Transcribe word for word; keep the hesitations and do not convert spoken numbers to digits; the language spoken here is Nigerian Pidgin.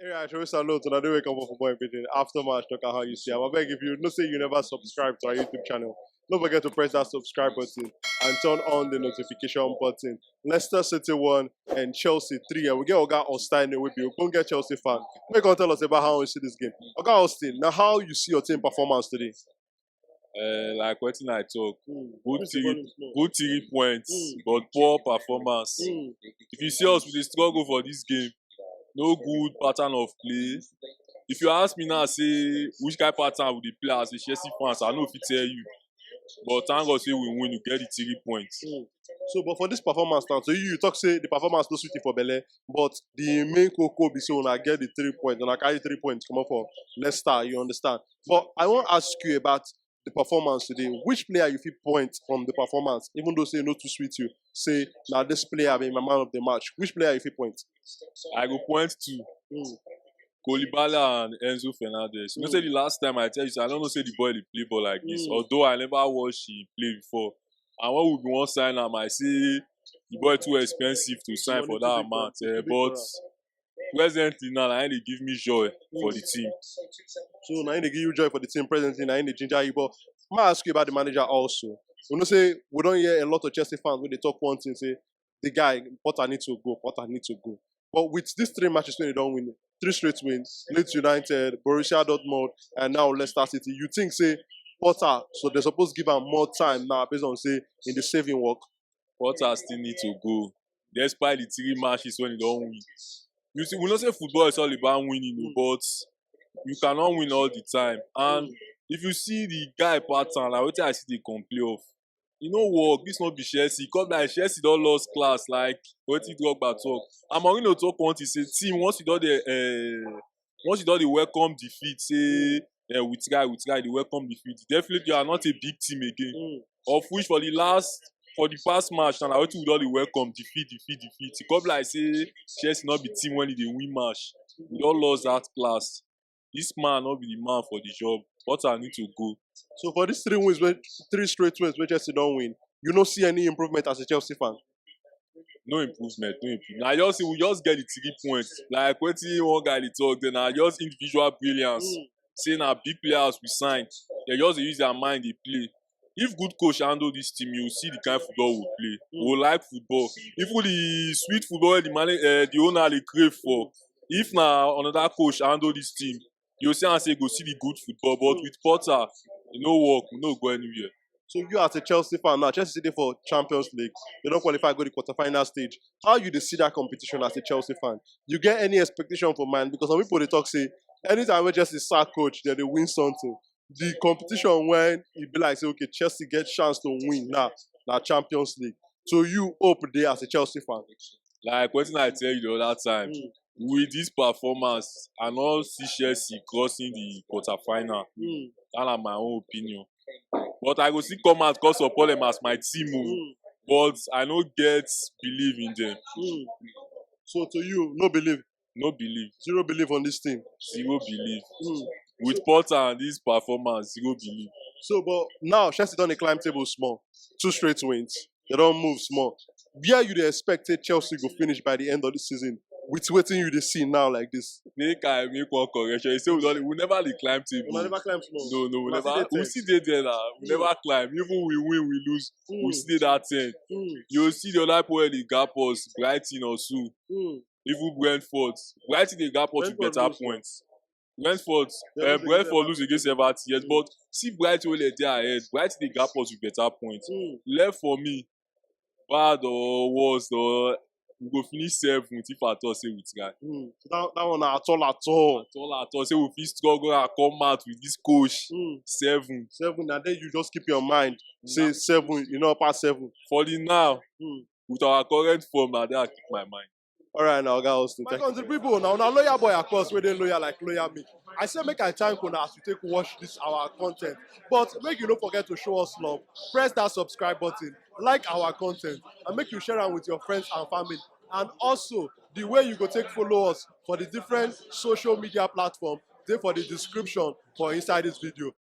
Hey, I should salute and I do wake up for boy meeting after match. Talk how you see. I beg if you know say you never subscribe to our YouTube channel, don't forget to press that subscribe button and turn on the notification button. Leicester City one and Chelsea three. And we get Oga Austin, we be go get Chelsea fan. Make on tell us about how you see this game. Oga Austin, now how you see your team performance today? Uh, like wetin I talk, Mm. good Who's the three, volume small? Good three points, Mm. but poor performance. Mm. If you see us, we dey struggle for this game. No good pattern of play. If you ask me now, say which kind pattern we dey play as a Chelsea fans, I no fit tell you. But thank God say we win, we get the three points. Mm. So, but for this performance now, so you, you talk say the performance no sweet you for belle, but the main koko be so una get the three points, una carry three points come up for Leicester, you understand. But I wan ask you about the performance today. Which player you fit point from the performance, even though say no too sweet you, say now this player be my man of the match. Which player you fit point? I go point to Mm. Koulibaly and Enzo Fernandez. You know, say Mm. the last time I tell you, say I don't know say the boy dey play ball like this. Mm. Although I never watch him play before, and when we bin wan sign am, I say the boy too expensive to sign Money for too that big for amount. too Eh, big for but am. Presently now, na him dey give me joy for the team. So now they give you joy for the team presently, now they ginger you. But I ask you about the manager also. You know, say we don't hear a lot of Chelsea fans when they talk one thing, say the guy Potter need to go, Potter need to go. But with these three matches when they don't win, three straight wins, Leeds United, Borussia Dortmund, and now Leicester City, you think say Potter, so they're supposed to give him more time now based on say in the saving work. Potter still need to go, despite the three matches when he don't win. You see, we know say football is all about winning, o, but you cannot win all the time. And if you see the guy pattern, like wetin I see dey complain of, e no work. This no be Chelsea. Come like Chelsea don lost class, like wetin Drogba talk. And Mourinho talk one thing, say team, once you don dey uh, once you don dey welcome defeat, say eh, we try, we try, dey welcome defeat. Definitely, you are not a big team again. Mm. Of which for the last for the past match, na wetin we don dey welcome, defeat, defeat, defeat. E come like say Chelsea no be team when e dey win match. We don lost that class. This man no be the man for the job. Potter need to go. So for these three wins, when three straight wins, when Chelsea don't win, you no see any improvement as a Chelsea fan. No improvement, no improvement. Na just say we just get the three points. Like wetin one guy dey talk, then na just individual brilliance. Mm. Say na big players we sign. They just dey use their mind dey play. If good coach handle this team, you see the kind football we play. We like football. Even the sweet football wey the manage, uh, the owner dey crave for. If na another coach handle this team, you see am say go see the good football. But with Potter, e no work. We no go anywhere. So you as a Chelsea fan now, Chelsea dey for Champions League. They don't qualify go the quarterfinal stage. How you dey see that competition as a Chelsea fan? You get any expectation for mine? Because some people they talk say anytime when Chelsea sack coach, then they win something. The competition when it be like say okay, Chelsea get chance to win now, na Champions League. So you hope there as a Chelsea fan. Like wetin I tell you the other time, Mm. With this performance, I no see Chelsea crossing the quarterfinal. Mm. That na my own opinion. But I go still come out come support them as my team o. Mm. But I no get belief in them. Mm. So to you, no belief, No belief. Zero belief on this team. Zero belief. Mm. With Potter and this performance, zero belief. So, but now Chelsea don't climb table small, two straight wins. They don't move small. Where you dey expect say Chelsea go finish by the end of the season with wetin you dey see now like this? Make I make one correction. You say we don we never dey climb table. Una never climb small. No, no, we Una never. still dey We tenth. Still dey there now. We Mm. Never climb. Even we win, we lose. Mm. We still dey that tenth. Mm. You see the other people wey dey gap us, Brighton or so. Mm. Even Brentford. Brighton dey gap us with Brentford better lose. Points. Brentford, They uh, lose against Brentford Everton. Lose against Everton, yes, Mm. But see Brighton wey dey there ahead. Brighton dey gap us with better points. Mm. Left for me, bad or worse, or we go finish seventh if at all say we try. Mm. So that, that one na at all at all. At all at all, say we fit struggle and come out with this coach. Mm. Seven. Seven, and then you just keep your mind. Say seven, you know, pass seven. For the now, Mm. With our current form, na there I keep my mind. All right, now, guys, my country people, now, now, loyal boy, of course, where they loyal like loyal me. I say make I thank una as you take watch this our content, but make you don't forget to show us love. Press that subscribe button, like our content, and make you share am with your friends and family. And also, the way you go take follow us for the different social media platform, dey for the description for inside this video.